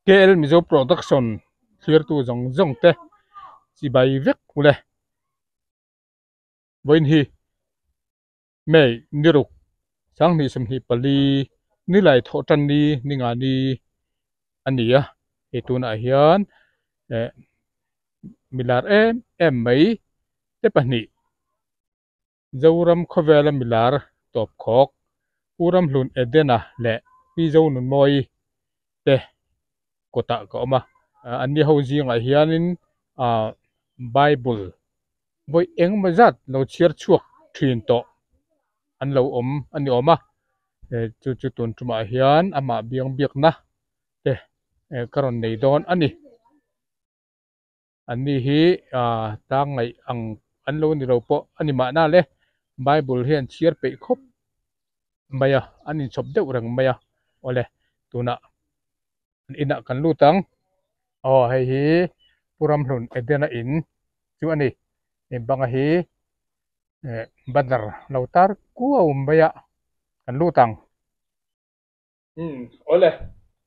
KL Mizo Production thlirtu zawng zawng te chibai vek ule. Vawiin hi May ni ruk 2024 nilai thawh tan ni ni nga ni a ni a, hei tunah hian eh milar em em mai te pahnih Zoram khawvela milar tawp khawk Pu Ramhlun Edena leh Pi Zonunmawii te kawtah ka awm a, anni ho zingah hianin ah Bible vawi engemaw zat lo chhiar chhuak thin tawh an lo awm a ni awm a, chu chu tun tumah hian amah biang biakna te ka rawn nei dawn a ni. Anni hi ah tlang ngaih ang an lo ni lo pawh a ni mahna le, Bible hian chhiar peih khawp mai a, an inchhawp deuh reng mai a, awle tunah an inah kan lut ang. Aw hei hi Pu Ramhlun Edena in chu a ni, hei banga hi eh banner lo tar kuau mai a, kan lut ang. Umm awle,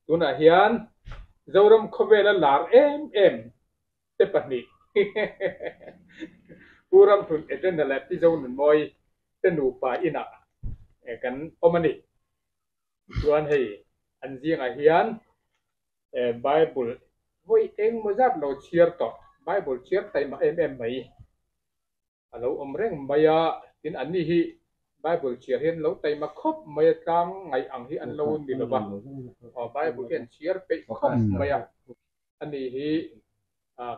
tunah hian Zoram khawvela lar em em te pahnih Pu Ramhlun Edena leh Pi Zonunmawi te nupa inah kan awm a ni. Chuan hei an zingah hian Bible vawi engmaw zat lo chhiar tawh, Bible chhiar taima em em mai. A lo awm reng mai a, tin anni hi Bible chhiar hian lo taima khawp mai a, tlang ngaih ang hi an lo ni lo va, aw Bible hi an chhiar peih khawp mai a, ani hi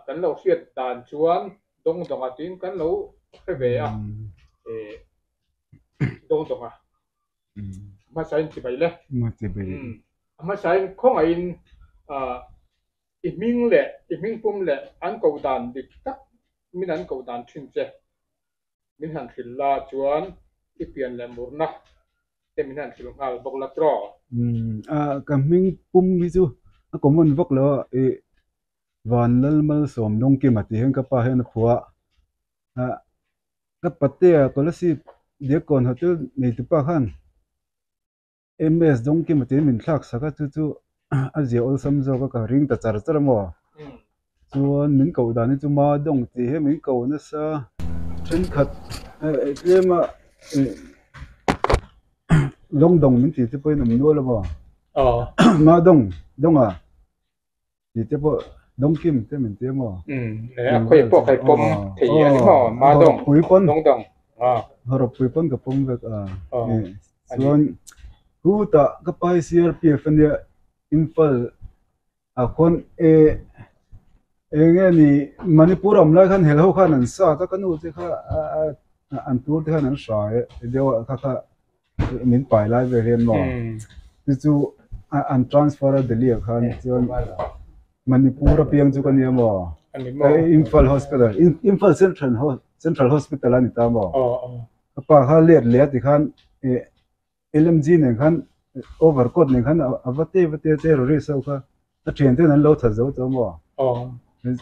kan lo hriat dan chuan dawng dawnga tiin kan lo hre ve a, dawng dawnga hmasain chibai le, hmasain khawngaihin I hming leh i hmingpum leh an koh dan dik tak min an koh dan thin che. Min han hrilh la chuan i pian leh murna te min han hrilh nghal bawk la tiraw? Umm a ka hmingpum hi chu a common vak lo a, i Vanlalmalsawm Lungkima tih hian ka pa hian a phuah a, ka patea Kolasib Diakkawn Hotel neitupa khan MS Dawngkima tiin min thlak sak a, chu chu a zia awlsam zawk a, ka ring ta char char a maw. Chuan min koh dan hi chu Ma Dawng tih hi min ko nasa. Thenkhat tlema Lawng Dawng min tih te pawhin awm nual a maw. Ma Dawng, Dawnga. Tih te pawh Dawngkim te min ti a maw? Umm a khawi pawh khai pawm thei a ni maw? Ma dawng, dawng dawng. Hawrawp pui pawn ka pawm vek a. Chuan hutah ka pai CRPF a nia Imphal ah khawn e eng nge ni Manipur awm lai khan helho khan an sat a ka nu te kha an tur te khan an hrai deuh a kha kha min pai lai vel hian maw chu chu an transfer a Delhi ah khan chuan Manipur a piang chu ka nia maw Imphal hospital Imphal central central hospital a ni ta maw ka pa kha let leh a ti khan LMG nen khan over coat nen khan a va te va te terrorist ho kha a thian ten an lo that zo tawh maw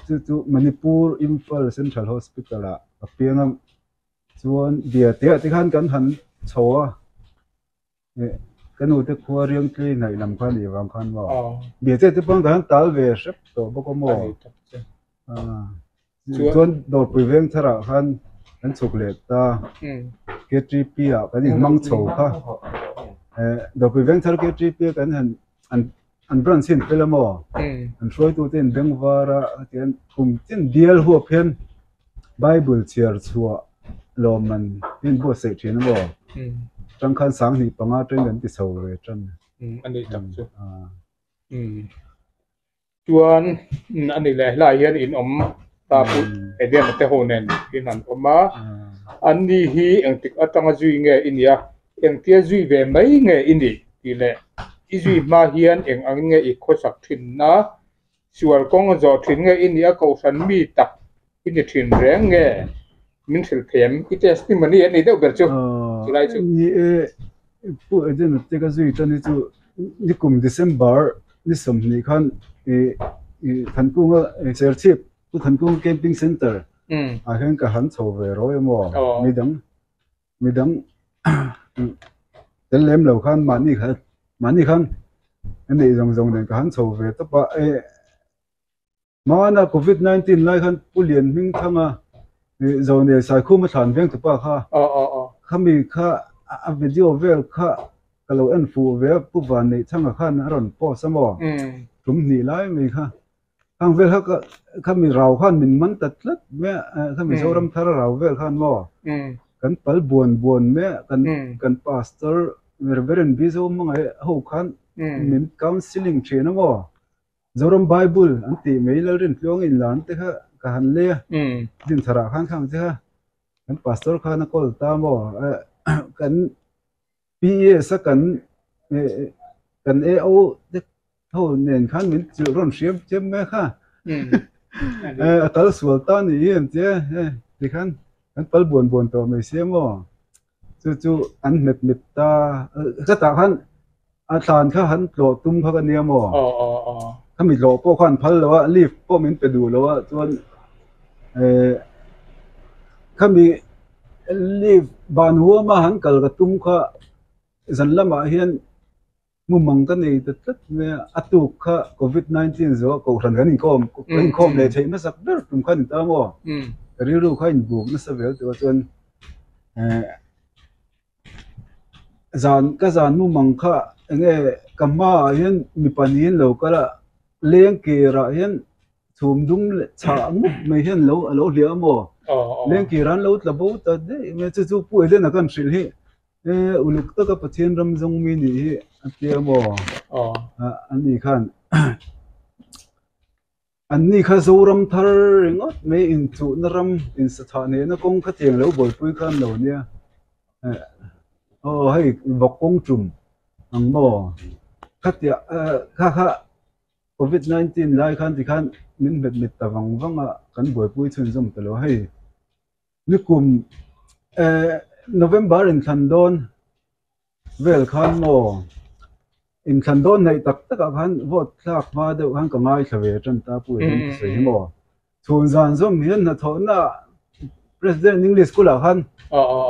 chu chu Manipur Imphal central hospital ah a piang a. Chuan bia te ah te khan kan han chho a, eh ka nu te khua riangtlei hnaih lam kha nih vang khan maw bia te te pawh kan han tal ve hrep tawh bawk a maw chuan dawrpui veng thar ah khan kan chhuk leh ta K_T_P ah kan inhmang chho kha eh dawrpui veng thar K_T_P ah kan han an an branch hi an fel a maw an hruaitu te in beng var a hetiang kum tin bial huap hian Bible chhiar chhuah lawmman hi an buatsaih thin a maw tangkhan 2005 atangin kan ti chho ve tan a ni tak chu chuan a ni leh helaiah hian in awm ta pawh Edena te ho nen in an awm a an ni hi engtik atanga zui nge i nia engtia zui ve mai nge i nih tih leh i zui hma hian eng ang nge i khawsak thin a sual kawng a zawh thin nge i nih a kohhran mi tak i ni thin reng nge min hrilh thei em i testimony a ni deuh ber chu chulai chu. Ni e Pu Edena te ka zui tan hi chu nikum December ni 20 khan i Thankunga Serchhip Pu Thankunga Camping Centre ah hian ka han chho ve rawh emaw midang midang tel lem lo khan mahni khan mahni khan. Ka neih zawng zawng nen ka han chho ve tawp a, eh hmana covid 19 lai khan Pu Lian hming thanga ih Zonel Saikhuma thlan veng tupa kha khami kha a video vel kha ka lo en fuh ve a, Pu Vanneih Thanga khan a rawn post a maw tum hnih lai mai kha. Khang vel kha khami rau khan min man ta tlat mai a, khami Zoram thar rau vel khan maw kan pal buan buan mai a, kan kan pastor Reverend Bizo hmangaih ho khan min counselling thin a maw, Zoram Bible an tih mai Lalrintluang inlarn te kha ka han lei a, Dintharah khan khang che kha kan pastor khan a call ta maw kan PES a kan kan AO te ho nen khan min chilh rawn hriam chiam mai kha a kal sual ta ni hi an tia tikhan kan pal buan buan tawh mai sia maw chu chu an hmet mit ta chetah khan a thlan kha han tlawh tum kha ka nia maw khami tlawh pawh khan phal lo a leave pawh min pe duh lo a chuan khami Leave ban huama han kal ka tum kha zan lamah hian mumang ka nei ta tlat mai a, a tuk kha covid 19 zawh kohhran kan inkhawm kan inkhawm leh theih hmasak ber tum kha a ni ta maw? Ka rilru kha a inbuk nasa vel tih ah chuan eh zan ka zan mumang kha eng nge ka hmaah hian mipa niin lo kal a leng kerah hian Chhum dum leh chhah mup mai hian lo a lo hliah a maw? Lengkir an lo tla bo ta daih mai chu chu Pu Edena kan hrilh hi e uluk taka Pathian ram zawng mi nih hi a tia maw? An ni khan an ni kha Zoram thar ringawt mai inchuhna ram insathah nehna kawng kha tiang lo buaipui khan lo nia. Aw hei vawk kawng tum ang maw? Khatia kha kha Covid 19 lai khan tikhan min hmet mit ta vang vang a, kan buaipui chhunzawm ta lo. Hei nikum eh November inthlan dawn vel khan maw inthlan dawn hnaih tak takah khan vote thlak hma deuh khan ka ngaithla ve tan ta Pu Edwin thusawi hi maw. Chhun zan zawm hian hnathawhna President English School ah khan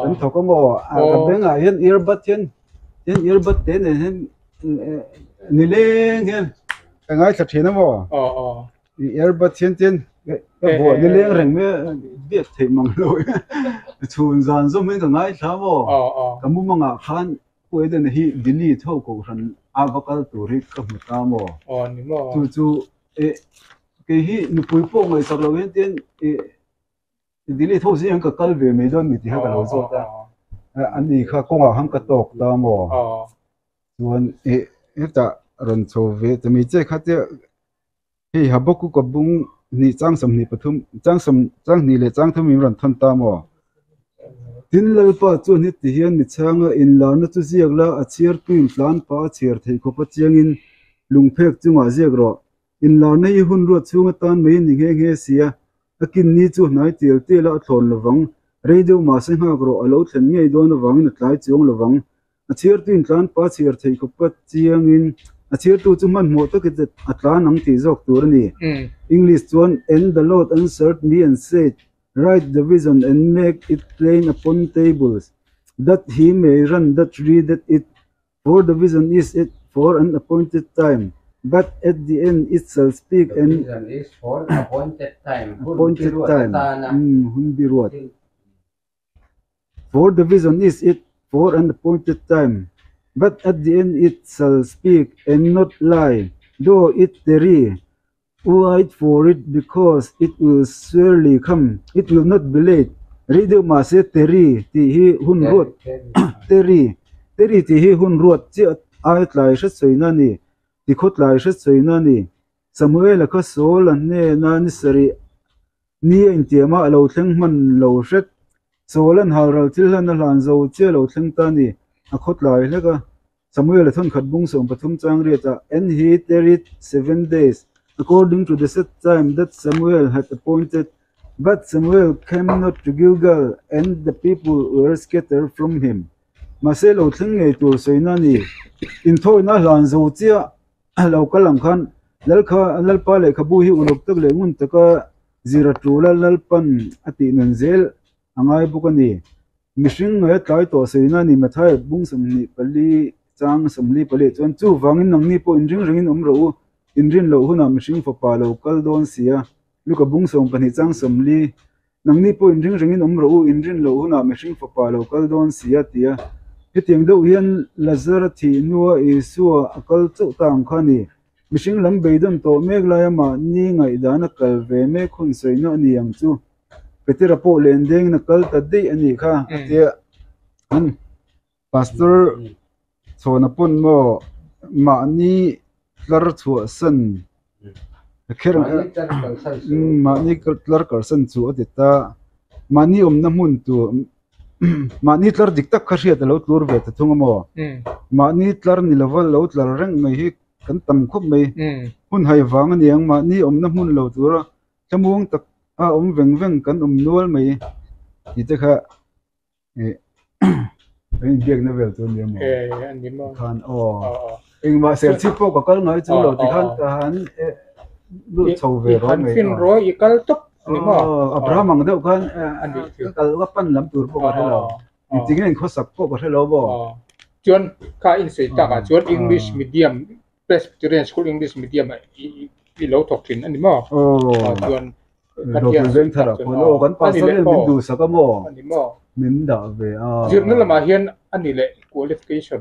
kan thawk a maw ka bengah hian earbud hian hian earbud te nen hian nileng hian ka ngaithla thin a maw earbud hian chuan ka buah nileng reng mai a biak theih mang lo chhun zan zawm hian ka ngaithla a maw ka mumangah khan Pu Edena hi delete ho kohhran a va kal tur hi ka hmu ta maw chu chu eh Kei hi nupui pawh ngaihsak loh hian tian ih delete ho zing ka kal ve mai dawn mi tih kha ka lo zawt a, ani kha kawngah khan ka tawk ta maw? Chuan ih hetah rawn chho ve ta mai che kha tia hei Habakkuk a bung hnih chang 23 chang sawm chang hnih leh chang thum in rawn thawn ta maw? Tin Lalpa chuan heti hian mi chhanga inlarna chu ziak la a chhiartuin tlan pah a chhiar theih khawp a chiangin lungphek chungah ziak rawh. Inlarna hi hun ruat chhung atan mai a ni nghe nghe si a, a kinni chu hnai tial tial a a thlawn lovang. Rei deuh mahse nghak rawh a lo thlen ngei dawn avangin a tlai chuang lovang. A chhiartu in tlan pa chhiar theih khawpa chiangin a chhiartu chu hmanhmawh takin a tlan ang tih zawk tur a ni. English chuan, And the Lord answered me and said, Write the vision and make it plain upon tables, that he may run that readeth it. For the vision is it for an appointed time, but at the end it shall speak The and vision is for an appointed time. Hun appointed biruat time. atana. Hun biruat. For the vision is it for an appointed time, but at the end it shall speak and not lie, though it tarry, Wait for it because it will surely come, it will not be late. Rei deuh mahse Terry tih hi hun ruat Terry Terry tih hi hun ruat chiah ai tlai hre sawiina a ni, tikhaw tlai hre sawiina a ni. Samuela kha Saul-a hnena ni sarih ni a intiam a, a lo thleng hman lo hret. Saul-a'n halral thil hlan a hlan zo chiah a lo thleng ta a ni, a khaw tlai hlek a. Samuel a thawnkhat bung 13 chang riat a, And he tarried seven days, according to the set time that Samuel had appointed, but Samuel came not to Gilgal, and the people were scattered from him. Mahse lo thleng ngei tur sawina a ni. Inthawina hlan zo chiah lo kal ang khan Lalkha Lalpa lehkhabu hi uluk tak leh ngun taka zir a tul a, Lalpan a tih nun zel a ngai bawk a ni. Mihring ngaia tlai tawh sawina a ni Matthai bung 24. chang 44 chuan chuvangin nangni pawh inring rengin awm rawh u, inrin loh hunah mihring fapa lo kal dawn si a. Luka bung 12 chang 40 Nangni pawh inring rengin awm rawh u, inrin loh hunah mihring fapa lo kal dawn si a ti a. Hetiang deuh hian Lazara thih hnua Isua a kal chauh ta ang kha a ni. Mihring lam beidawn tawh mek laia mahni ngaihdan a kal ve mek hun sawina a ni ang chu. Petera pawh len dengin a kal ta daih a nih kha a ti a. An Pastor Chhawna pawn maw mahni tlar chhuahsan kher mahni tlar kalsan chu a ti ta. Mahni awmna hmun tur mahni tlar dik tak kha hriat a lo tlur ve ta thung a maw? Mahni tlar ni lova lo tlar reng mai hi kan tam khawp mai. Hun hai vang a niang mahni awmna hmun lo tura thlamuang tak a awm veng veng kan awm nual mai tih te kha ih kan inbiakna vel chu a ni amaw? Eh a ni maw? Khan aw engmah serchhip pawh ka kal ngai chu lo tikhan ka han lut chho ve rawh mai. I han fin rawh i kal tawp a ni maw? Aw Abraham ang deuh khan ka kal ka pan lam tur pawh ka hre lo. Engtin nge inkhawsak pawh ka hre lo maw? Chuan kha insawi takah chuan English medium Presbyterian School English medium ah i lo thawk thin a ni maw? Aw. Chuan Dawpui veng thar ah khawn aw kan pastor hian min duhsak a maw? A ni maw? Min dah ve a. Zirna lamah hian a ni leh qualification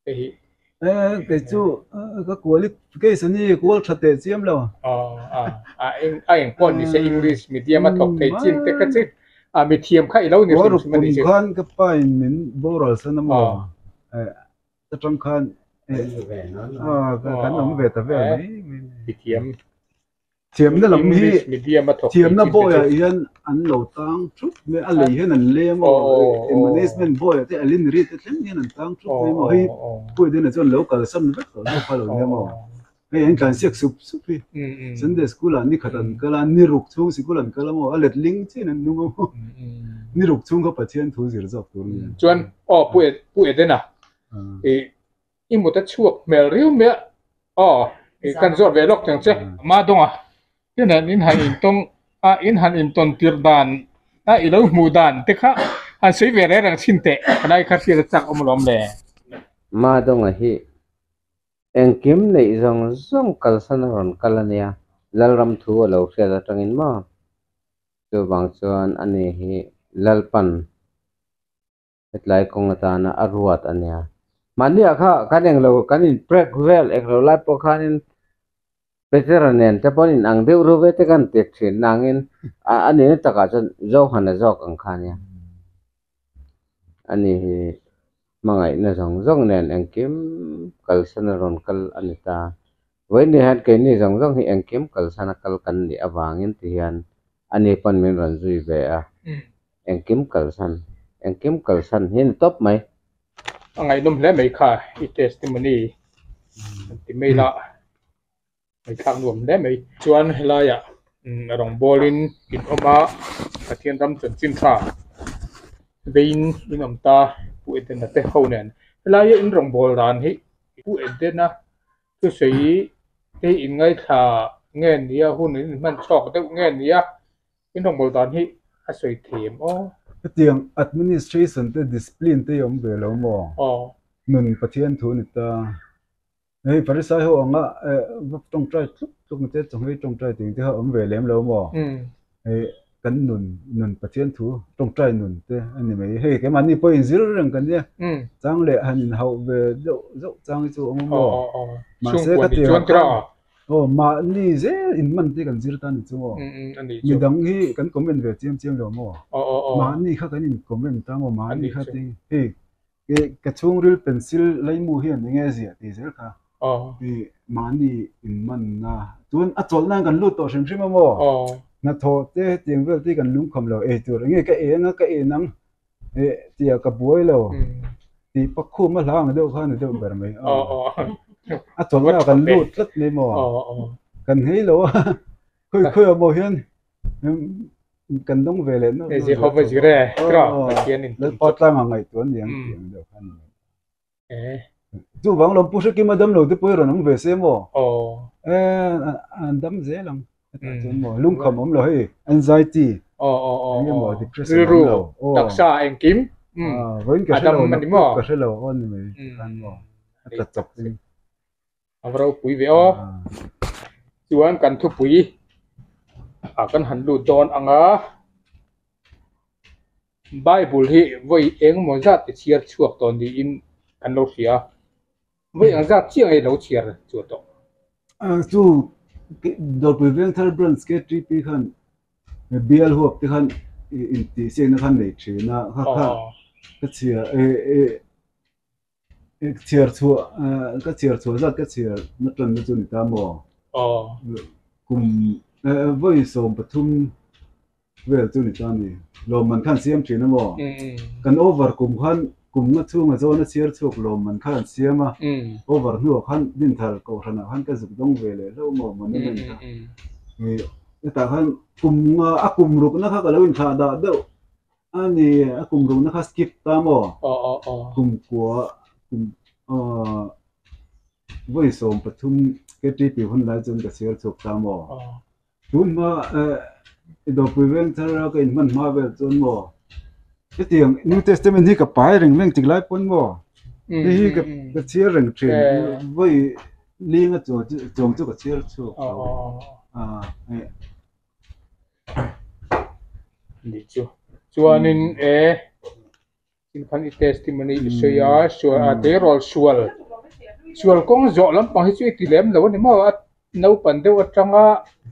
te hi. Eh kei chu ka qualification hi kual tha teh chiam lo. Aw a a eng a eng pawh ni se English medium a thawk thei chin te kha chu a mithiam kha i lo ni hrim hrim a ni chu. Kum khan ka pa in min boral san a maw? Eh atang khan kan awm ve ta vel mai mai i thiam thiamna lam hi thiamna boy ah hian an lo tang thup mai a lei hian an leng a management boy ah te a lin ri te thleng hian an tang thup mai maw hei puai dena chuan lo kalsan vek tawh zawk kha lo nia maw hei an tlansiak sup sup hi Sunday school ah ni khat an kal a ni ruk chhung sikul an kal a maw a let ling chian an nung a maw ni ruk chhung kha Pathian thu zir zawk tur a ni chuan aw pu Edena I mut a chhuak hmel riau mai a, aw i kan zawt ve lawk chang che. Ma dawnga te nen in han intawng a, in han intawn tir dan a i lo hmuh dan te kha han sawi ve reng reng thin teh, palai kha hriat a chak awm alawm le. Ma dawnga hi engkim neih zawng zawng kalsan a rawn kal a nia, Lalram thu a lo hriat atangin maw? Chuvang chuan ani hi Lalpan Hetlai kawng atana a ruat a nia. Mahniah kha kan englo kan in prek vel englo lai pawh khanin Petera nen te pawh an in ang deuh reuh ve te kan ti thin nangin a nihna takah chuan Johana zawk ang kha ania. Ani hi hmangaihna zawng zawng nen engkim kalsan a rawn kal a ni ta. Vawiin hian keini zawng zawng hi engkim kalsan a kal kan nih avangin ti hian ani pawn min rawn zui ve a. Engkim kalsan, engkim kalsan hi a ni tawp mai. A ngaihnawm hle mai kha i testimony an ti mai la, ngaihthlak nuam hle mai. Chuan helaiah rawngbawlin in awm a, Pathian ram chanchin tha veiin in awm ta Pu Edena te ho nen. Helaia in rawngbâwl dan hi Pu Edena thusawi te hi in ngaithla nge nia hun in inhman chhuak deuh nge nia In rawngbâwl dan hi a sawi thei em aw? Hetiang administration te discipline te hi awm ve lo maw? Aw. Nun Pathian thu a ni ta. Hei Pharisai ho anga va tawngtai tluk tluk ni te chawhmei tawngtai tih te kha awm ve lem lo maw? Hei kan nun nun Pathian thu tawngtai nun te a ni mai. Hei keimahni pawh inzir reng kan nia. Chang leh han inhauh ve deuh zauh chang hi chu a awm a maw? Mahse ka ti ang khan Aw, mahni zel in man te kan zir ta ni chu maw? Mi dang hi kan comment ve chiam chiam lo maw? Mahni kha kan in comment ta maw? Mahni kha ti hei ka chhungril pencil laimu hian eng nge ziah tih zel kha hei mahni in man na chuan a chawlh nan kan lut tawh hrim hrim a maw? Hnathawh te hetiang vel te hi kan lungkham lo ei tur eng nge ka en a ka en ang Eh tia ka buai lo tih pakhum a hla ang deuh kha a ni deuh ber mai. A chawlhna kan lut tlat mai maw? Kan nghei lo a, khawi khawi ah maw hian kan dawng ve leh nawlh nawlh. Jehova Jireh Lalpa tlanga ngaihtuah a ni ang tih ang deuh kha a ni mai. Chuvang lawm Pu Hrekima dam lo te pawh i rawn awm ve se maw? An dam zel ang. Hetah chuan maw lungkham awm lo hei anxiety eng emaw depression awm lo. Rilru, taksa engkim. Vawiin ka a hre lo dam a ni maw? Ka hre lo aw ni mai khan maw a tla chawp in. A va ropui ve aw. Chuan kan thupui ah kan han lut dawn ang a, Bible hi vawi engemaw zat i chhiar chhuak tawh niin kan lo hria a, vawi ang zat chiah nge i lo chhiar chhuah tawh? Chu Dawrpui Vengthar Branch KTP khan bial huap te khan intihsiakna khan nei thin a, kha kha ka chhiar Chhiar chhuah ka chhiar chhuah zat ka chhiar na tan na chu ni ta maw? Kum vawi 13 vel chu ni ta ni. Lawmman khan siam thin a maw? Kan over kum khan kum nga chhunga zawn a chhiar chhuak lawmman khan an siam a. Over hnuah khan Dinthar Kohhranah khan ka zuk dawng ve leh hlauh maw monument kha. Hetah khan kum nga a kum rukna kha ka lo inthlah dah deuh. A ni, a kum rukna kha skip ta maw? Aw aw aw. Kum kua, kum aw vawi 13 KTP hun lai chuan ka chhiar chhuak ta maw? Aw. Tun hma eh i dawrpui veng thar a ka inhman hma vel chuan maw? Hetiang New Testament hi ka pai reng reng tik lai pawn maw? Hei hi ka chhiar reng thin, vawi linga chuang chu ka chhiar chhuak tho. Aw. Ni chu chuanin e tin khan i testimony i sawi a sual a tleirawl sual sual kawng zawh lampang hi chu i ti lem lo a ni maw a naupan deuh atanga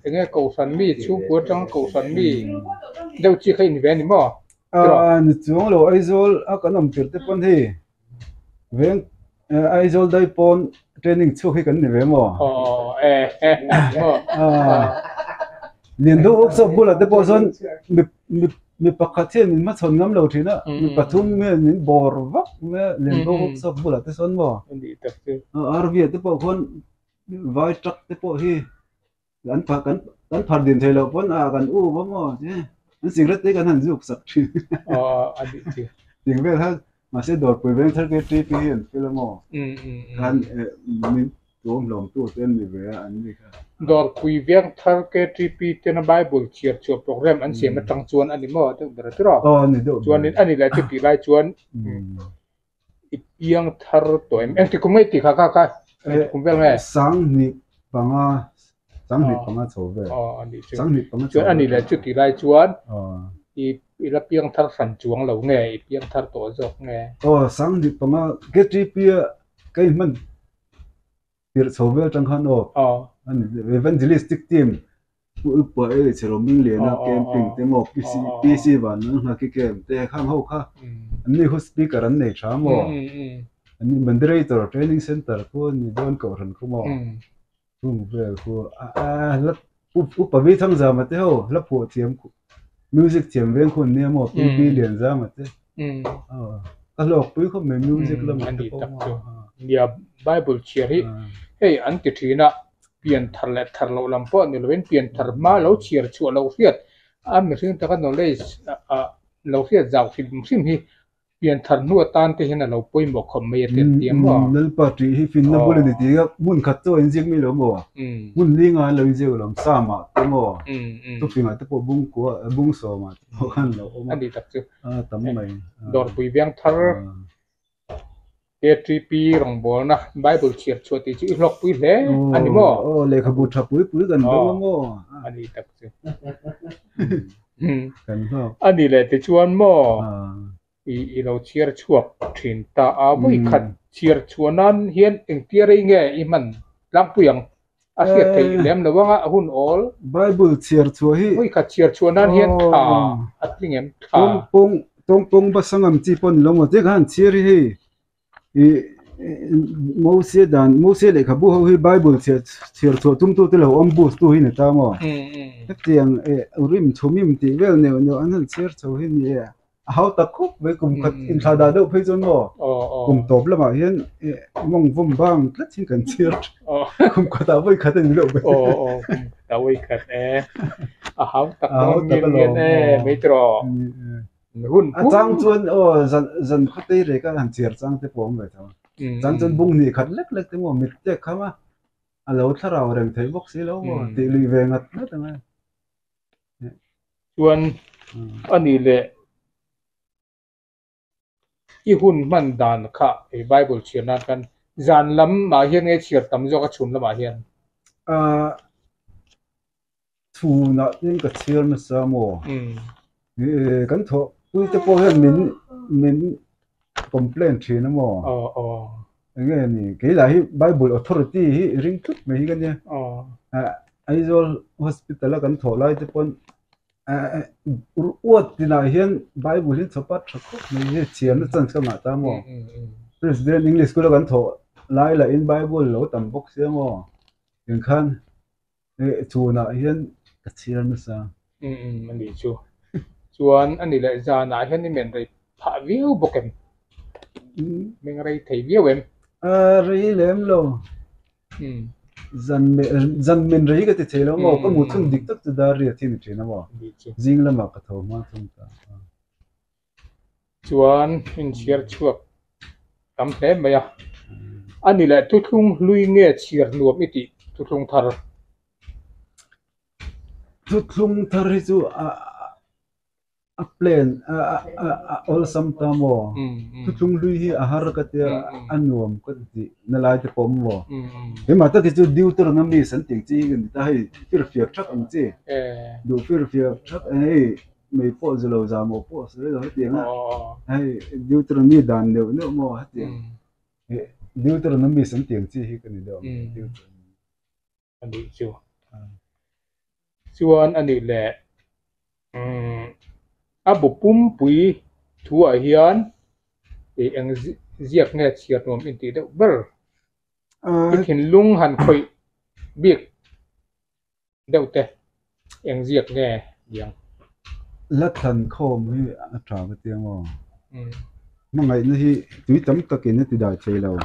eng nge kohhran mi chhungkua atanga kohhran mi deuh chi kha i ni ve a ni maw Aaa ni chuang lo Aizawl a kan awm tirh te pawn hei veng Aizawl dai pawn training chhuak hi kan ni ve maw? Lian deuh workshop bulah te pawh sawn mi mi mi pakhat hian min hmachhawn ngam lo thin a, mi pathum hian min bawr vak mai a Lian deuh workshop bulah te sawn maw? RV ah te pawh khawn vai truck te pawh hi Kan phar kan kan phar din thei loh pawn a kan u va maw che an cigarette te kan han zuk sak thin. Aw a nih chu. Ting vel kha mahse dawrpui veng thar KTP hi an fel a maw. Khan min tuam hlawm tu te an ni ve a an ni kha. Dawrpui veng thar KTP tena Bible chhiar chhuah program an siam atang chuan a ni maw deuh ber a tiraw. Aw a ni deuh ber. Chuanin a ni leh chutih lai chuan I piang thar tawh em? Engti kum nge i tih kha kha kha? Engti kum vel nge? 2005, 2005 chho vel. Aw a nih chu. 2005 chho Chuan a nih leh chu tih lai chuan Aw. i i la piang thar hran chuang lo nge? I piang thar tawh zawk nge? Aw 2005 KTP a ka inhman tirh chho vel atang khan aw Aw. a ni evangelistic team Pu Upa e chhe rawh hming lian a camping te maw PC PC van an nghak i camp te khang ho kha an ni khu speaker an nei tha maw an ni moderator training center khu an ni dawn kohhran khu maw chung vel khu a la Upa vi thang zama te ho la phuah thiam khu music thiam veng khu an nia maw PP lian zama te ka hlawk pui khawp mai music lamah te pawh maw nia bible chhiar hi hei an ti thin a pian thar leh thar loh lam pawh ni lovin pian thar hma lo chhiar chhuah loh hriat a mihring taka knowledge ah lo hriat zau hrim hrim hi pian thar hnu atan te hian a lo pawimawh khawp mai a tel tia maw? Lalpa tih hi finna bul a ni tih a hmun khat chu a inziak mai lo maw? Hmun linga an lo inziak lo Psalm ah te maw? Thupingah te pawh bung kua bung sawmah te pawh khan lo awm a. A ni tak chu. A tam mai. Dawrpui veng thar. KTP rawngbawlna Bible chhiar chhuah tih chu i hlawkpui hle a ni maw? Aw, lehkhabu tha pui pui kan dawng a maw? A ni tak chu. Kan hlawk. A ni leh tichuan maw i i lo chhiar chhuak thin ta a, vawi khat chhiar chhuah nan hian engtia rei nge i hman tlangpui ang? A hriat theih lem lo anga a hun awl. Bible chhiar chhuah hi. Vawi khat chhiar chhuah nan hian tha a tling em? Tha. Tawngpawng tawngpawng basangam chi pawh ni lo maw? Tiang khan an chhiar hi hei i Mose dan Mose lehkhabu ho hi Bible chhiar chhiar chhuah tum tu te lo awm boost tu hi ni ta maw? Hetiang eh urim thumim tih vel neuh neuh an han chhiar chho hi ni e. A hau tak khawp mai kum khat inthla dah deuh phei chuan maw kum tawp lamah hian mawng vawm bang tlat hi kan chhiar thin kum khatah vawi khat a ni deuh mai. Aw aw kum khatah vawi khat e a hau tak dawn ngian ngian e mai tiraw hun a chang chuan aw zan zan khawtei rek a han chhiar chang te pawh a awm ve tho chang chuan bung hnih khat lek lek te maw mit tek kham a a lo thlarau reng thei bawk si lo maw tih lui ve ngat ngat ang e. Chuan a nih leh I hun hman dan kha i Bible chhiar nan khan zan lamah hian nge chhiar tam zawk a chhun lamah hian? Ahh chhunah tin ka chhiar nasa maw? Kan thawhpui te pawh hian min min complain thin a maw? Enge ni keilah hi Bible authority hi ring tlut mai hi ka nia. Aizawl hospital a kan thawh lai te pawn Uat tinah hian Bible hi chawpa tha khawp mai hi chhiarna chance ka ngah ta maw? President English School a kan thawh lai lahin Bible lo tam bawk sia maw? Engkhan chhunah hian ka chhiar nasa. Umm a nih chu. Chuan a ni leh zanah hian i men rei phah viau bawk em? Meng rei thei viau em? Rei lem lo. Zan zan men rei ka ti thei lo maw? Ka mu thung dik tak chu dar riat hi ni thin a maw? Zing lamah ka tho hma thung ta. Chuan inchhiar chhuak tam hle mai a. A ni leh thuthlung hlui nge chhiar nuam i tih thuthlung thar? Thuthlung thar hi chu a a plan a a awlsam ta maw? Thuthlung hlui hi a har ka tia a nuam ka ti na lai te pawh maw? Keimah tak hi chu Deuteronomy an tih ang chi hi ka ni ta hei firfiak thak ang chi duh firfiak thak hei Mei pawh zu lo zah maw pawh sawi lo hetiang a hei Deuteronomy dan neuh neuh maw hetiang Deuteronomy an tih ang chi hi ka ni deuh ang Deuteronomy a nih chu chuan a nih leh a bu pumpui thuah hian ih eng ziak nge chhiar nuam intih deuh ber i thinlung han khawih bik. Deuh te eng ziak nge niang? La thlan khawm hi a tha ka ti ang aw. Hmangaihna hi tui tam takin a ti dai thei lo.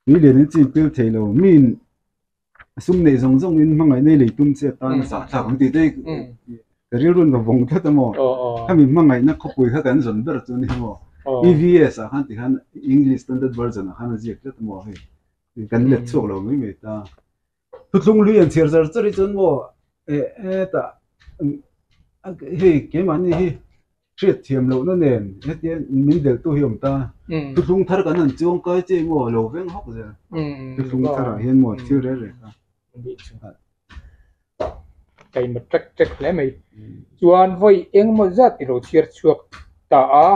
Tui lian in chin pil thei lo. Miin sum neih zawng zawng in hmangaihna i lei tum che atan a zah thlak ang tih te hi ka rilruin ka vawng tlat a maw. Khami hmangaihna khawpui kha kan zawn ber chu a ni maw. EVS ah khan tikhan English Standard Version ah khan a ziak tlat a maw hei. Kan let chhuak lo mai mai ta. Thuthlung lui an chhiar zar zar hi chuan maw eh hetah hei keimahni hi hriat thiam lohna nen hetia min delhtu hi a awm ta. Thuthlung thar kan han chuang kai che maw a lo veng hawk zel. Thuthlung tharah hian maw thil rel rek a. Taima ṭek ṭek hle mai. Chuan vawi engemaw zat i lo chhiar chhuak ta a.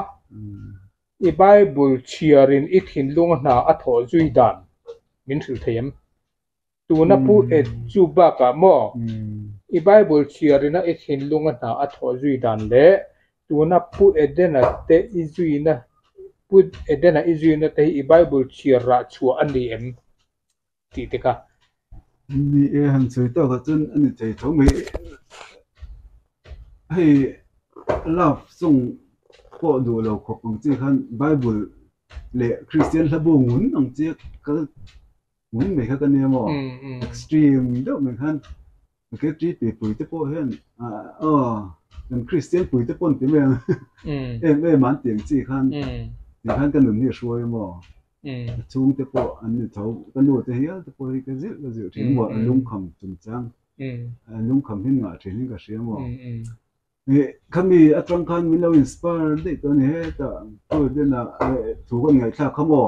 I Bible chhiarin i thinlung hna a thawh zui dan min hrilh thei em? Tuna Pu Ed chu bakah maw? I Bible chhiarina i thinlunga hna a thawh zui dan leh tuna Pu Edena te i zuina Pu Edena i zuina te hi i Bible chhiar rah chhuah a ni em? tih te kha. Ni e, han sawi tawkah chuan a ni thei tho mai. Hei love song pawh duh lo khawp ang chi khan Bible leh Kristian hla bu ngun ang chi kal ngun mai kha ka nia maw? Extreme deuh mai khan KTP pui te pawh hian aw kan Kristian pui te pawn ti mai ang em em an tih ang chi khan ti khan ka nun hi a hruai a maw? Ka chhung te pawh an ni tho ka nu te hial te pawh hi ka zilh ka zilh thin maw? Lungkham chungchang lungkham hi ngah thin in ka hria maw? Khami atang khan min lo inspire daih tawh a ni hetah Pulpit ah thu kan ngaihthlak kha maw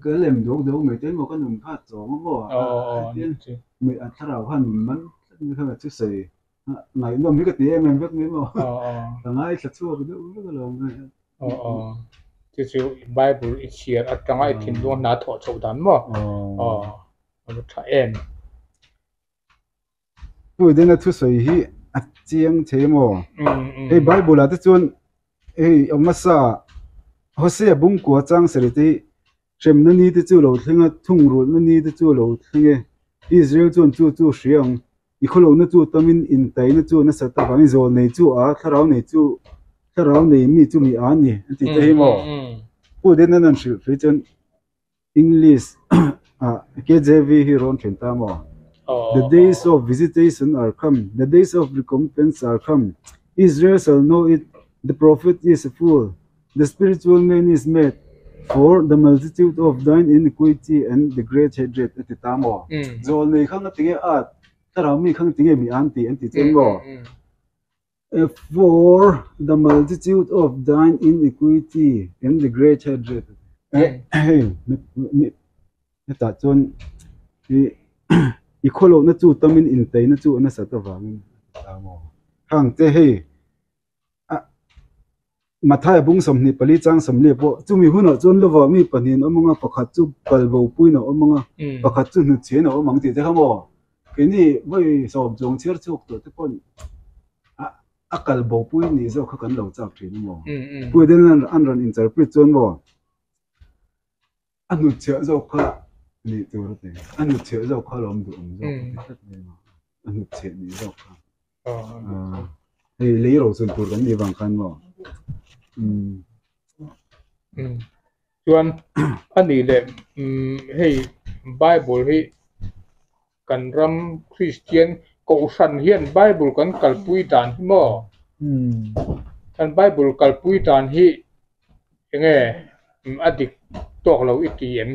ka lem dawk dawk mai te emaw ka nun kha a chawng a maw hetiang a thlarau khan min man tlat mai kha ka thusawi ngaihnawm hi ka ti em em vek mai maw ka ngaithla chhuak deuh vek alawm Chu chu Bible i chhiar atanga i thinlung hna thawh chhoh dan maw aw a va tha em. Puidena thusawi hi a chiang thei maw? Hei Bible ah te chuan hei awmasa Hosea bungkua chang sarih te hi hremna ni te chu lo thleng a, thungrulhna ni te chu lo thleng e. Israel chuan chu chu hria ang. I khawlohna chu tamin intaina chu nasat avangin zawl nei chu a, thlarau nei chu thlarau nei mi chu mi a ni an tih te hi maw? Puidena an hrilh phei chuan English ah KJV hi rawn then ta maw? The days of visitation are come, the days of recompense are come. Israel shall know it, the prophet is a fool, the spiritual man is mad, for the multitude of thine iniquity and the great hatred a ti ta maw? Zawl nei khang a tinge at, thlarau mi khang tinge mi an ti an ti che maw? For the multitude of thine iniquity and the great hatred. Hei, hetah chuan i i khawlohna chu tamin intaina chu a nasat avangin a ti ta maw? Khang te hei a Mathaia bung 24 chang 40 pawh chumi hunah chuan lovah mi pahnih an awm ang a, pakhat chu kalbo puiin a awm ang a, pakhat chu hnutchhiain a awm ang tih te kha maw? Keini vawi sawm chuang chhiar chhuak tawh te pawn a kalbo pui nih zawk kha kan lo chak thin a maw? Puiaden an rawn interpret chuan maw a hnutchhiah zawk kha nih tur a ti, a hnutchhiah zawk kha lawm duh awm zawk a ti tlat mai a maw? A hnutchhiah nih zawk kha. Hei lei ro chun tur kan nih vang khan maw? Chuan a nih leh hei Bible hi kan ram Kristian Kohhran hian Bible kan kalpui dan hi maw? Kan Bible kalpui dan hi enge a dik tawk lo i ti em?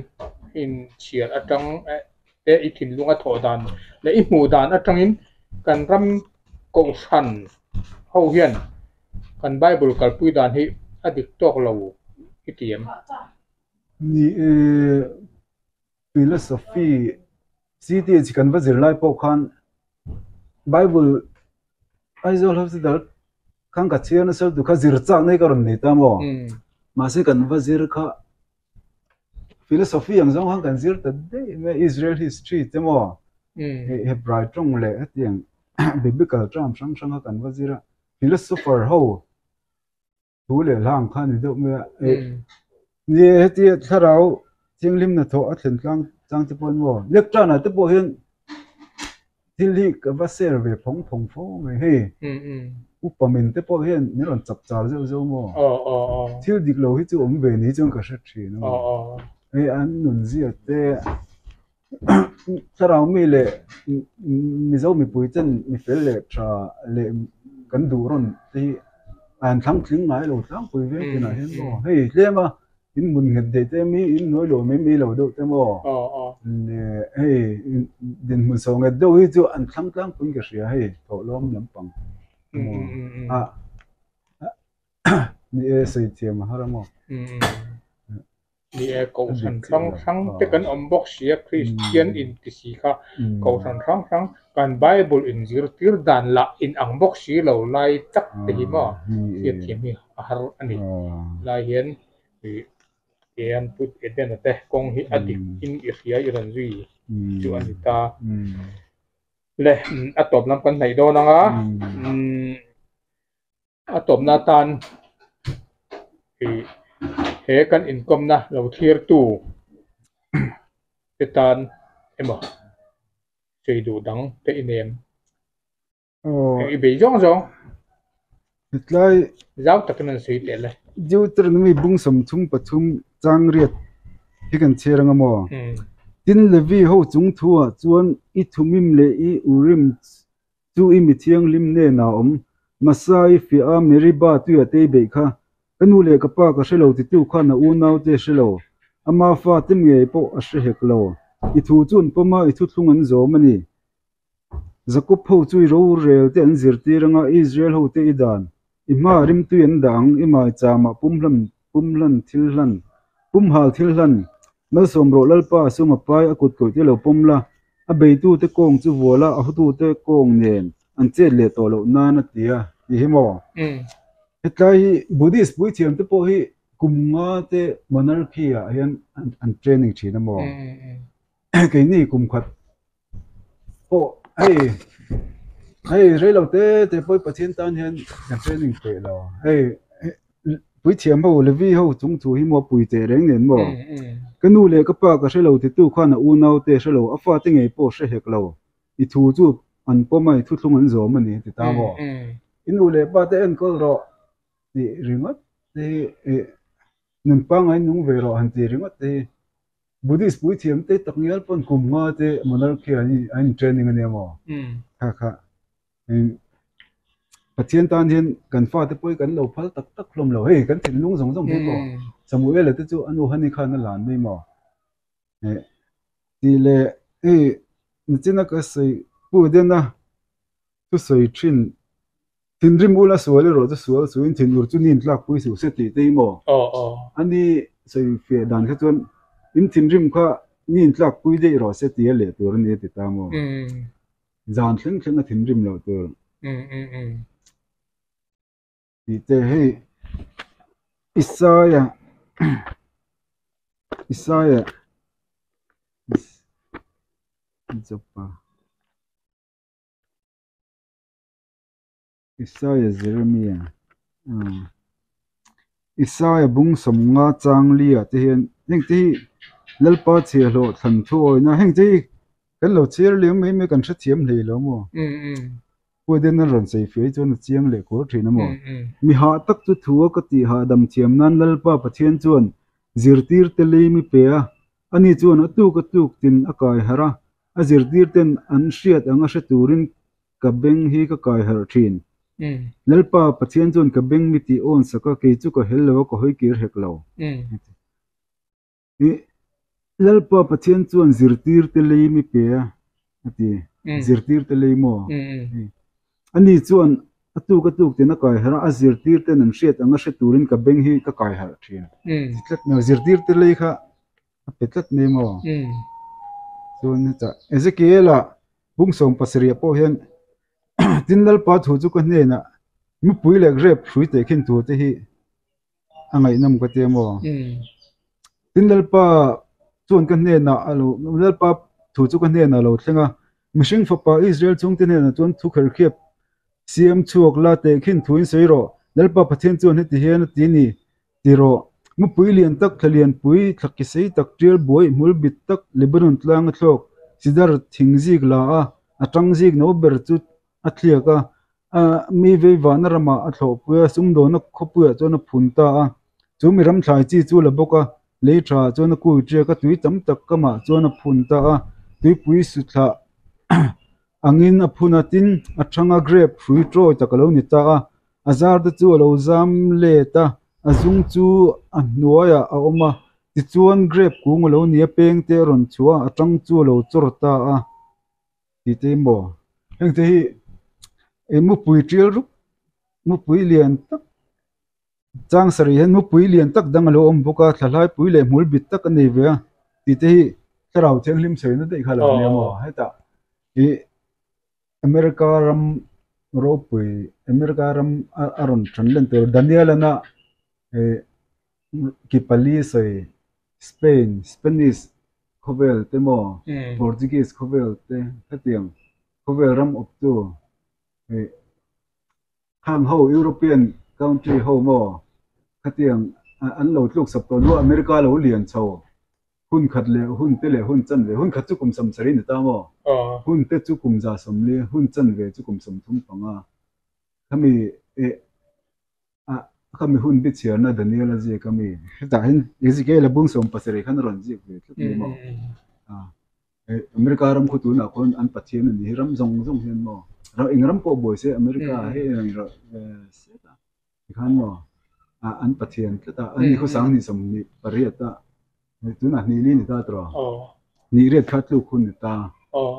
Inchhiar atang te i thinlung a thawh dan leh i hmuh dan atangin kan ram kohhran ho hian kan Bible kalpui dan hi a dik tawk lo i ti em? Ni e, philosophy CTH kan va zir lai pawh khan Bible Aizawl Hospital khan ka chhiar nasa lutuk kha zir chak nei ka rawn nei ta maw? Mahse kan va zir kha Philosophy ang zawng khan kan zir ta daih mai a, Israel history te maw, Hebrai tawng leh hetiang biblical term hrang hrang kha kan va zir a, philosopher ho thu leh hla ang kha a ni deuh mai a. Ni e, hetia thlarau thianghlim hnathawh a thlen tlang chang te pawh maw, lectern ah te pawh hian Thil hi ka va share ve phawng phawng fo mai hei. Upa min te pawh hian min rawn chap char zeuh zeuh maw? Thil dik lo hi chu awm ve ni chuan ka hre thin a maw? Hei an nun zia te thlarau mi leh Mizo mipui ten mi fel leh tha leh kan duh rawn te hi an thlang tling ngai lo tlangpui viau thinah hian maw? Hei tlem a In hmun nghet daih te mi in hnuai lo mai mai lo deuh te maw? Leh hei dinhmun so nghet deuh hi chu an thlang tlangpuiin ka hria hei thawhlawm lampang maw a ni e sawi thiam a har a maw? Ni e kohhran hrang hrang te kan awm bawk si a Kristian inti si kha kohhran hrang hrang kan Bible inzirtir dan lah inang bawk si lo lai tak te hi maw hriatthiam hi a har a ni. Lai hian ih Kean put Edena te kawng hi a dik in i hria i rawn zui chu a ni ta. Le a tawp lam kan hnaih dawn ang a, a tawpna atan ih he kan inkawmna lo thlirtu te tan emaw sawi duh dang te i nem. I bei zawng zawng. Hetlai zau takin an sawi teh le. Deuteronomy bung 33 chang riat hi kan chhiar anga maw? Tin Levi ho chung thu ah chuan i Thumim leh i Urim chu i mi thianghlim hnenah a awm. Masa i fiah a Meriba tuiah te i beih kha. Ka nu leh ka pa ka hre lo titu khan a unau te hre lo. Ama fa te ngei pawh a hre hek lo. I thu chu an pawm a, i thuthlung an zawm a ni. Jakob ho chu i rorel te an zirtir anga Israel ho te i dan, i hma rimtui an dah ang, i maicham ah pumhlan pumhlan thil hlan, pumhal thil hlan, malsawm rawh Lalpa a sum a pai a kut kawih te lo pawm la, a beitu te kawng chu vual a, a hotu te kawng nen an chet leh tawh loh nan a ti a tih hi maw? Hetlai hi Buddhist puithiam te pawh hi kum nga te monarchy ah hian an training thin a maw? Keini kum khat pawh hei hei rei lo te te pawh Pathian tan hian kan training peih lo hei puithiam ho Levi ho chung thu hi maw pui teh reng nen maw ka nu leh ka pa ka hre lo titu khan a unau te hre lo a fate ngei pawh hre hek lo i thu chu an pawm a i thuthlung an zawm a ni ti ta maw i nu leh pa te enkawl rawh tih ringawt te hi nun pangngai nung ve rawh han tih ringawt te hi. Buddhist puithiam te tak ngial pawn kum nga te monarchy an an in training ania maw? Kha kha Pathian tan hian kan fate pawh hi kan lo phal tak tak hlawm lo hei kan thinlung zawng zawng hi pawh Samuela te chu a nu Hani khan a lan mai maw? Tih leh hei nichina ka sawi Pu Edena thusawi thin. Thinrim ula sual erawh chu sual suin thinur chu nin tlak pui suh se tih te hi maw? A ni sawi fiah dan kha chuan in thinrim kha nin tlak pui daih rawh se tia leh tur a ni a ti ta maw? Zan thleng thleng a thinrim loh tur. Tih te hei Isaia Isaia Jopa. Isaia Jeremia Isaia bung sawmnga chang lia te hian heng te hi Lalpa chhiahhlawh thlan thu awina heng te hi kan lo chhiar liam mai mai kan hrethiam hlei lo maw? Puaden a rawn sawi fiah hi chuan a chiang leh kual thin a maw? Mi hah tak chu thu a ka tih hahdam thiam nan Lalpa Pathian chuan zirtir te lei mi pe a, ani chuan a tuk a tuk tin a kai harh a, a zirtir ten an hriat ang a hre turin ka beng hi ka kai harh thin. Lalpa Pathian chuan ka beng mi tih awn sak a, kei chu ka hel lo a, ka hawi kir hek lo. I Lalpa Pathian chuan zirtir te lei mi pe a, a ti. Zirtir te lei maw? Ani chuan a tuk a tuk tin a kai harh a, a zirtir ten an hriat ang a hre turin ka beng hi ka kai harh thin. Ti tlat mai, zirtir te lei kha a pe tlat mai maw? Chuan hetah Ezekiel-a bung sawm pasarih pawh hian tin Lalpa thu chu ka hnenah mipui leh grep hrui teh khin thu te hi a ngaihnawm ka tia maw? Tin Lalpa chuan ka hnenah a lo Lalpa thu chu ka hnenah a lo thleng a, mihring fapa Israel chhungte hnenah chuan thu kherkhiap siam chhuak la teh khin thuin sawi rawh. Lalpa Pathian chuan heti hian a ti a ni, Ti rawh, mupui lian tak, thla lianpui, thla ki sei tak, tial buai, hmul bit tak, Lebanon tlang a thlawk, sidar thing zik la a, a tang zik no ber chu a thliak a, mi vei vahna ramah a thlawhpui a, sumdawna khawpuiah chuan a phun ta a. Chu mi ram thlai chi chu la bawk a, lei thaah chuan a kui ṭiak a, tui tam tak kamah chuan a phun ta a, tuipui suthlah angin a phun a, tin, a thanga grape hrui ṭawi tak a lo ni ta a, a zar te chu a lo zam let a, a zung chu a hnuaiah a awm a, tichuan grape kung a lo ni a, peng te a rawn chhuah a, a ṭang chu a lo chawr ta a. Tih te maw? Heng te hi ih mupui tial rup mupui lian tak chang sarih hian mupui lian tak dang a lo awm bawk a thlahlai pui leh hmul bit tak a nei ve a tih te hi thlarau thianghlim sawi na daih kha a lo nia maw hetah ih America ram ropui America ram a rawn than len tur Daniel ana ih ki pali sawi Spain Spanish khawvel te maw Portuguese khawvel te hetiang khawvel ram awptu ih khang ho European country ho maw khatiang an lo tluk sap tawh hnu America lo lian chho hun khat leh hun te leh hun chanve hun khat chu kum sawmsarih ni ta maw hun te chu kum za sawmli hun chanve chu kum sawmthum panga khami ih Ah, khami hun bi chhiarna Daniel a ziak a mi? Hetah hian Ezekiel a bung sawm pasarih khan a rawn ziak ve tlat mai maw? Ah, America ram khu tunah khawn an Pathian a ni hi ram zawng zawng hian maw? Ram eng ram pawh buai se America hi eng rawh set a tikhan maw? Ah, an Pathian tlat a, ani khu sanghnih sawmhnih pariat a, tunah hnih li ni ta tawh. Hnih riat kha tluk hun ni ta,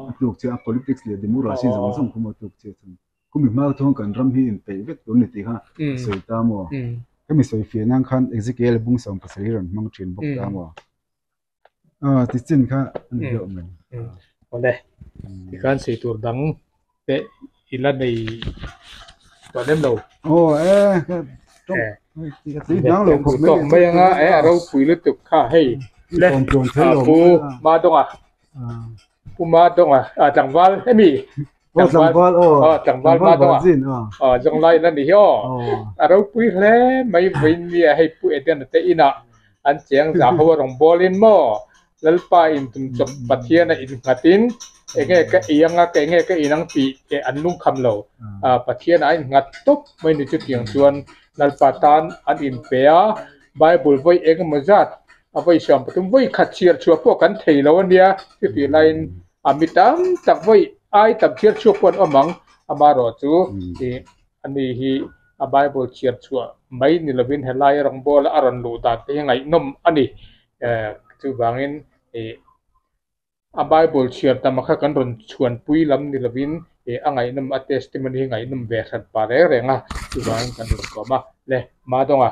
a tluk chiah a politics leh democracy zawng zawng khu maw tluk chiah chuan. Khumi hma thawng kan ram hi inpeih vek tur ni tih kha a sawi ta maw? Hemi sawi fiah nan khan Ezekiel bung sawm pasarih hi rawn hmang thin bawk ta maw? Aw ti chin kha a ni deuh mai. Awle, tikhan sawi tur dang te i la nei tawh lem lo. Aw e, ka tui hnang lo khawp mai. Tawk mai anga e a ropui lutuk kha hei. Le, Pu Madawnga, Pu Madawnga, tlangval hemi Aw tlangval aw. Aw tlangval ma dawng a. Aw zawng lai la ni hi aw. A ropui hle mai vawiin nia hei Pu Eden te inah an cheng za ho a rawn bawl in maw Lalpa in tum chawp Pathian a innghat in enge ka ei anga ka enge ka in ang tih eh an lungkham lo. Pathian a innghat tawp mai ni chutiang chuan Lalpa tan an inpe a Bible vawi engemaw zat a vawi sawm pathum vawi khat chhiar chhuah pawh kan thei lo a nia chutih laiin A mi tam tak vawi ai tam chhiar chhuak pawh an awm ang, amaherawh chu ih ani hi a Bible chhiar chhuah mai ni lovin helai rawngbawla a rawn luh dan te hi ngaihnawm a ni. Chuvangin ih a Bible chhiar tam a kha kan rawn chhuanpui lam ni lovin Ih a ngaihnawm a testimony hi ngaihnawm ve hran pah reng reng a, chuvangin kan rawn kawm a. Le Madonga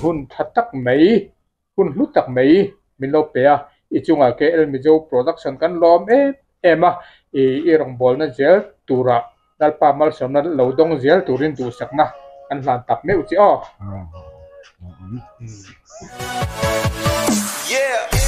hun tha tak mai, hun hlu tak mai min lo pe a, i chungah KL Mizo Production kan lawm em em a, ih i rawngbawlna zel turah Lalpa malsawmna lo dawng zel turin duhsakna kan hlan tak meuh che aw. Yeah.